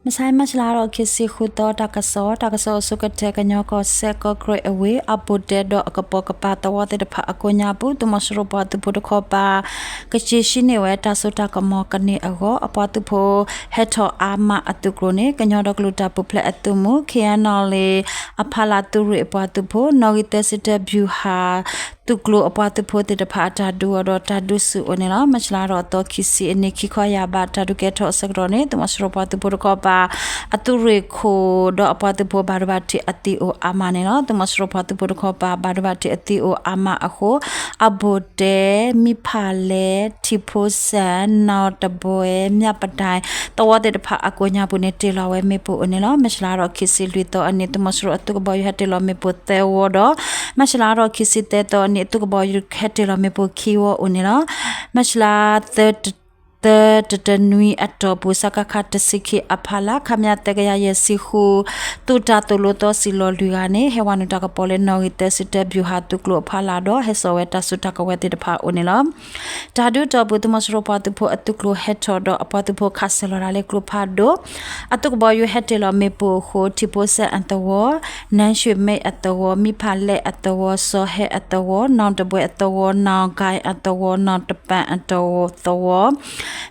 မဆါ မၢ်ၡလါထီၣ်ခံဆံဃုသီ တၢ်ကစီၣ်, တၢ်ကစီၣ်အဆိကတၢၢ် ကညီကီၢ်စဲၣ် ကီၢ်ကရ့ၣ်အဝ့ၢ် အဘူးဒဲဒီးအကပိာ်ကပၤသဝီသ့ၣ်တဖၣ်အကိးညါပူၤ သုးမီၤစိရိၤပှၤသုးဖိတခီပၤ ကဆံးဆံးန့ၢ်ဝဲတၢ်စိတၢ်ကမီၤကန့ၢ်အဂီၢ် အပှၤသုးဖိဟဲထီၣ်အါမးအသုးကျိၤန့ၣ် ကညီဒီကလုာ်တၢ်ပူၤဖျဲးအသုးမုၢ် ခ့ၣ်အဲၣ်နီၣ်လ့ၣ် အဖီလာ်သုးရ့ၣ်အပှၤသုးဖိ နီၣ်ဂံၢ်သၢဆံတၢ ဗျူဟာ သုးကျိၤအပှၤသုးဖိသ့ၣ်တဖၣ်အတၢ်ဒုးအီၤဒီးတၢ်ဒုးဆူၣ်အိၣ်န့ၣ်လီၤ. မၢ်ၡလါထီၣ်အသီခံဆံအနံၤ ခံခီယၢ်ဘး တၢ်ဒုးကဲထီၣ်အဆၢကတီၢ်န့ၣ် သုးမီၤစိရိၤပှၤသုးဖိတခီပၤ အသုးရ့ၣ်ခိၣ်ဒီးအပှၤသုးဖိဘၣ်ဒိဘၣ်ထံးအသံအိၣ်အါမးန့ၣ်လီၤ. သုးမီၤစိရိၤပှၤသုးဖိတခီပၤ ဘၣ်ဒိဘၣ်ထံးအသံအိၣ်အါမးအဃိ အဘူးဒဲ မံဖးလဲၣ် ထံဖိစဲၣ် နီၣ်တဘွဲၣ် မၠၣ်ပဒဲ သဝီသ့ၣ်တဖၣ်အကိးညါပူၤန့ၣ် တ့ၢ်လီၤဝဲမ့ၣ်ပိၢ်အိၣ်န့ၣ်လီၤ. မၢ်ၡလါထီၣ်ခံဆံလွံၢ်သီအနံၤ သုးမီၤစိရိၤအသုးကဘီယူၤဟဲတ့ၢ်လီၤမ့ၣ်ပိၢ်သၢဝီဒီး မၢ်ၡလါထီၣ်ခံဆံသၢသီအနံၤ အသုးကဘီယူၤဟဲတ့ၢ်လီၤမ့ၣ်ပိၢ်ခံဝီအိၣ်န့ၣ်လီၤ. မၢ်ၡလါ သၢ တနွံအတီၢ်ပူၤ စကခ တဆံခံအဖီလာ် ခမရ သၢကယၤယဲၢ်ဆံဃု သုးတၢ်သိၣ်လိသီစံၣ်လီၤလွံၢ်ဂၤန့ၣ် ဟဲဝဲနုာ်တၢ်ကပီၤလၢနီၣ်ဂံၢ်သၢဆံတၢ ဗျူဟာ သုးကျိၤအဖီလာ်ဒီး ဟဲစိာ်ဝဲတၢ်စုတၢ်ကဝဲၤသ့ၣ်တဖၣ်အိၣ်န့ၣ်လီၤ. တၢ်ဒုးတီၢ်ပူၤ သုးမီၤစိရိၤပှၤသုးဖိအသုးကျိၤဟဲထီၣ်ဒီး အပှၤသုးဖိခးစၢၤလီၤတၢ်လၢကျိဖးဒိၣ် အသုးကဘီယူၤဟဲတ့ၢ်လီၤမ့ၣ်ပိၢ်အဃိ ထံဖိစဲၣ်အသဝီ နၢၣ်ရွှ့ၣ်မ့ၣ်အသဝီ မံဖးလဲၣ်အသဝီ စီၤဟဲအသဝီ နီၣ်တဘွဲၣ်အသဝီ နီၣ်ကၣ်အသဝီ နီၣ်တပၣ်အသဝီ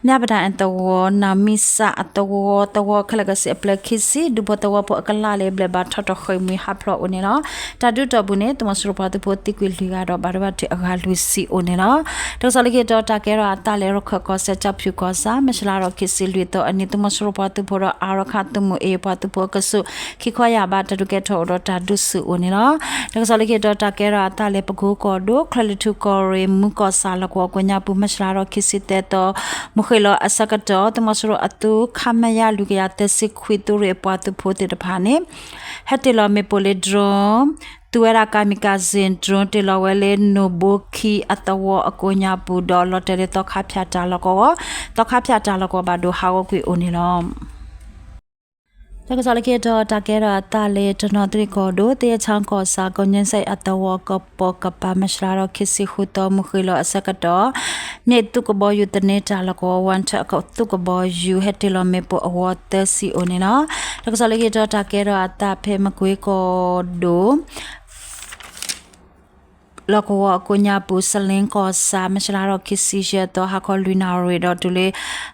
မၠၣ်ပဒဲအသဝီ နီၣ်မံစၣ်အသဝီ သဝီခဲလၢာ်ခဲဆ့အဖျၢၣ်ခံဆံ ဒူဖိသဝီဖိအကလးလၢဘျဲၣ်ဘၣ်ထီၣ်တဃ့ၢ်မှံဟးဖျိးအိၣ်န့ၣ်လီၤ. တၢ်ဒုးတီၢ်ပူၤန့ၣ် သုးမီၤစိရိၤပှၤသုးဖိသံကွံာ်လွံၢ်ဂၤဒီး ဘၣ်ဒိဘၣ်ထံးအဂၤလွံၢ်ဆံအိၣ်န့ၣ်လီၤ. တၢ်ကစီၣ်လၢခံတီၤ တၢ်ကဲထီၣ်အသးလၢရခၢၣ်ကီၢ်စဲၣ် ကၠၣ်ဖၠူၣ်ကီၢ်ဆၣ် မၢ်ၡလါထီၣ်ခံဆံလွံၢ်သီအနံၤ သုးမီၤစိရိၤပှၤသုးဖိဒီး အါရခၣ်သုးမုၢ်အ့ၣ် ပှၤသုးဖိအကဆူး ခံခီယၢ်ဘး တၢ်ဒုးကဲထီၣ်အိၣ်ဒီးတၢ်ဒုးဆူၣ်အိၣ်န့ၣ်လီၤ. တၢ်ကစီၣ်လၢခံတီၤ တၢ်ကဲထီၣ်အသးလၢပကိကီၢ်ဒိၣ် ချၢၣ်လွံၢ်ထူၣ်ကီၢ်ရ့ၣ် မူကီၢ်ဆၣ်လီၢ်ကဝီၤကိးညါပူၤ မၢ်ၡလါထီၣ်ခံဆံသၢသီ မုၢ်ဃ့ၢ်လီၤအဆၢကတီၢ် သုးမီၤစိရိၤအသုး ခမရ လွံၢ်ကယၤသၢဆံခွံ သုးရ့ၣ်အပှၤသုးဖိသ့ၣ်တဖၣ်န့ၣ် ဟဲတ့ၢ်လီၤမ့ၣ်ပိၢ်လၢ drone သူဝဲဒၣ် kamikaze drone တ့ၢ်လီၤဝဲလၢ နိၣ်ဘိခံအသဝီအကိးညါပူၤ ဒီးလီၤတဲာ်လၢသီခါဖၠၣ်တၢ်လီၢ်ကဝီၤ, သီခါဖၠၣ်တၢ်လီၢ်ကဝီၤဘၣ်ဒိဟးဂီၤကွံာ်အိၣ်န့ၣ်လီၤ. တၢ်ကစီၣ်လၢခံတီၤ တၢ်ကဲထီၣ်အသးလၢတနီသရံၣ်ကီၢ်ဒိၣ် သ့ၣ်ခၠၣ်ကီၢ်ဆၣ် ကညီစဲၣ်အသဝီ ကပိာ်ကပၤ မၢ်ၡလါထီၣ်ခံဆံဃုသီ မုၢ်ဃ့ၢ်လီၤအဆၢကတီၢ် မ့ၢ်သုးကဘီယူၤသန့တၢ်လီၢ်ကဝီၤ ဝၣ်ထၢၣ်သုးကဘီယူၤ ဟဲတ့ၢ်လီၤမ့ၣ်ပိၢ်အဂီၤသၢဆံအိၣ်န့ၣ်လီၤ. တၢ်ကစီၣ်လၢခံတီၤ တၢ်ကဲထီၣ်အသးဖဲမကွ့ကီၢ်ဒိၣ် လီၢ်ကဝီၤအကိးညါပူၤ စလ့ကီၢ်ဆၣ် မၢ်ၡလါထီၣ်ခံဆံယဲၢ်သီ ဟါခီလွံၢ်နၣ်ရံၣ်ဒီးတုၤလၢ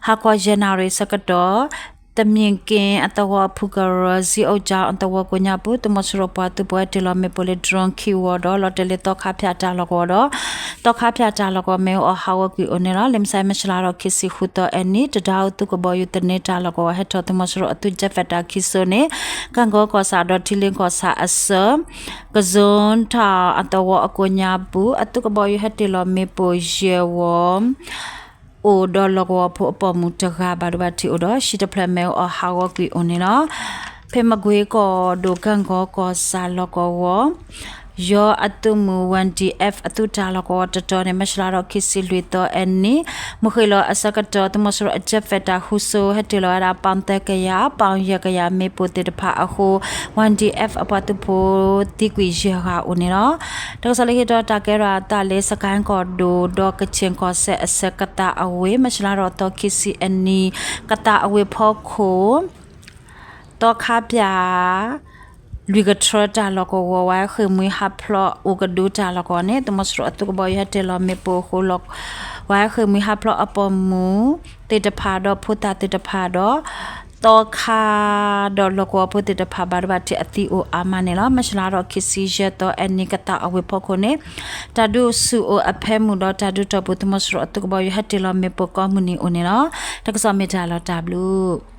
ဟါခီယဲၢ်နၣ်ရံၣ်ဆၢကတီၢ် သမံၤက့အသဝီ ဖူကရၢ ဇံအိၣ်ကၠၣ်အသဝီကိးညါပူၤ သုးမီၤစိရိၤပှၤသုးဖိဟဲတ့ၢ်လီၤမ့ၣ်ပိၢ်လၢ drone ခံဝီဒီး လီၤတဲာ်လၢသီခါဖၠၣ်တၢ်လီၢ်ကဝီၤဒီး သီခါဖၠၣ်တၢ်လီၢ်ကဝီၤမ့ၣ်အူအီၣ်ဟးဂီၤကွံာ်အိၣ်န့ၣ်လီၤ. လၢမုၢ်ဆါ မၢ်ၡလါထီၣ်ခံဆံဃုသီအနံၤ တဒါအူသုးကဘီယူၤသန့တၢ်လီၢ်ကဝီၤ ဟဲထီၣ်သုးမီၤစိရိၤအသုး jet fighter ခံစိၤန့ၣ် ကၣ်ကီကီၢ်ဆၣ်ဒီးထံလ့ကီၢ်ဆၣ်အဆၢ ကစိထၣ်အသဝီအကိးညါပူၤ အသုးကဘီယူၤဟဲတ့ၢ်လီၤမ့ၣ်ပိၢ်ယဲၢ်ဝီ အိၣ်ဒီးလီၢ်ကဝီၤဖိအပိာ်မုၣ်တဂၤ ဘၣ်ဒိဘၣ်ထံးအိၣ်ဒီး ဟံၣ်တဖျၢၣ်မ့ၣ်အူအီၣ်ဟးဂီၤကွံာ်အိၣ်န့ၣ်လီၤ. ဖဲမကွ့ကီၢ်ဒိၣ် ကၣ်ကီကီၢ်ဆၣ်လီၢ်ကဝီၤ ယီၤအသုးမုၢ် Y D F အသုးတၢ်လီၢ်ကဝီၤတတီၤန့ၣ် မၢ်ၡလါထီၣ်ခံဆံလွံၢ်သီအနံၤ မုၢ်ဃ့ၢ်လီၤအဆၢကတီၢ် သုးမီၤစိရိၤအ jet fighter ဃုစိၤ ဟဲတ့ၢ်လီၤဝဲဒၣ် ပီၣ်သၢကယၤ ပီၣ်ယဲၢ်ကယၤမ့ၣ်ပိၢ်သ့ၣ်တဖၣ်အဃိ Y D F အပှၤသုးဖိသံကွံာ်ယဲၢ်ဂၤအိၣ်န့ၣ်လီၤ. တၢ်ကစီၣ်လၢခံတီၤ တၢ်ကဲထီၣ်အသးလၢ စကဲၣ်ကီၢ်ဒိၣ်ဒီး ကခ့ၣ်ကီၢ်စဲၣ်အဆၢ ကသးအဝ့ၢ် မၢ်ၡလါထီၣ်သီခံဆံအနံၤ ကသးအဝ့ၢ်ဖီခိၣ် သီခါဖၠၣ် လွံၢ်ကထၢတၢ်လီၢ်ကဝီၤ ဝဲဃ့ၢ်မှံဟးဖျိးအိၣ်ကဒုတၢ်လီၢ်ကဝီၤန့ၣ် သုးမီၤစိရိၤအသုးကဘီယူၤဟဲတ့ၢ်လီၤမ့ၣ်ပိၢ်အဃိ ဝဲဃ့ၢ်မှံဟးဖျိးအပိာ်မုၣ်သ့ၣ်တဖၣ်ဒီး ဖိသၣ်သ့ၣ်တဖၣ်ဒီး သီခါဒီးလီၢ်ကဝီၤဖိသ့ၣ်တဖၣ် ဘၣ်ဒိဘၣ်ထံးအသံအိၣ်အါမးန့ၣ်လီၤ. မၢ်ၡလါထီၣ်ခံဆံယဲၢ်သီအနံၤ ကသးအဝ့ၢ်ဖီခိၣ်န့ၣ် တၢ်ဒုးဆူၣ်အိၣ်အဖၢမုၢ်ဒီး တၢ်ဒုးတီၢ်ပူၤ သုးမီၤစိရိၤအသုးကဘီယူၤဟဲတ့ၢ်လီၤမ့ၣ်ပိၢ်ကိးမုၢ်နံၤအိၣ်န့ၣ်လီၤ. တၢ်ကစီၣ်မ့ၢ်တၢ်လီၤတၢ်ဘျုး